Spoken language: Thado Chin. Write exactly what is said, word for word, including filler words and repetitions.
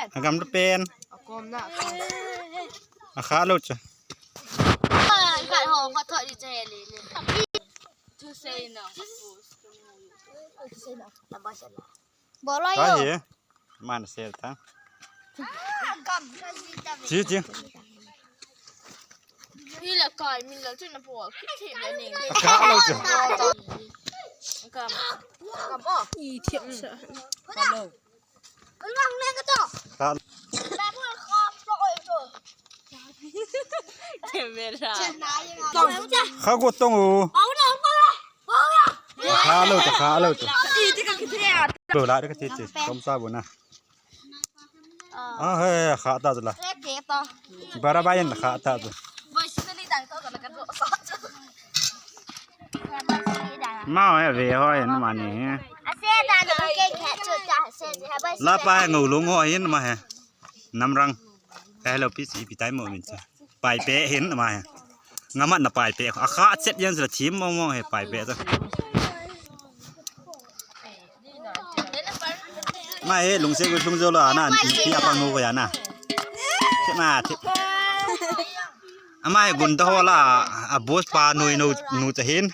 Agam le pen. Akom na. Akha lou chu. Ka ho ka tho di che le le. Tu sei na. Bolo yo. Ka hi. Man sel ta. Chi chi. Hi la kai min la chu na po. Ki thi le ni. Akha lou chu. Kam. Kam o. I thiam sa. Hello. Kha. Camera. Kha go tong u. Kha lou ta, kha lou ta. Lo la ka ti ti. Kom sa bu na. Ah, he, kha ta la. Bara ba yan kha ta tu. Ma he ve ho yan ma ni he. La pa he ngau lung ho hin ma he. Namrang. Hello pi si pi tai mo min cha. Pai pe hin ma he. Ngamat na pai pe. Akha chet yan sa thim mo mo he pai pe ta. Ma he lungse gu lungjo la na pi apang nu ko ya na. Thip ma thip. Ama he gun ta ho la a boss pa nu nu nu cha hin.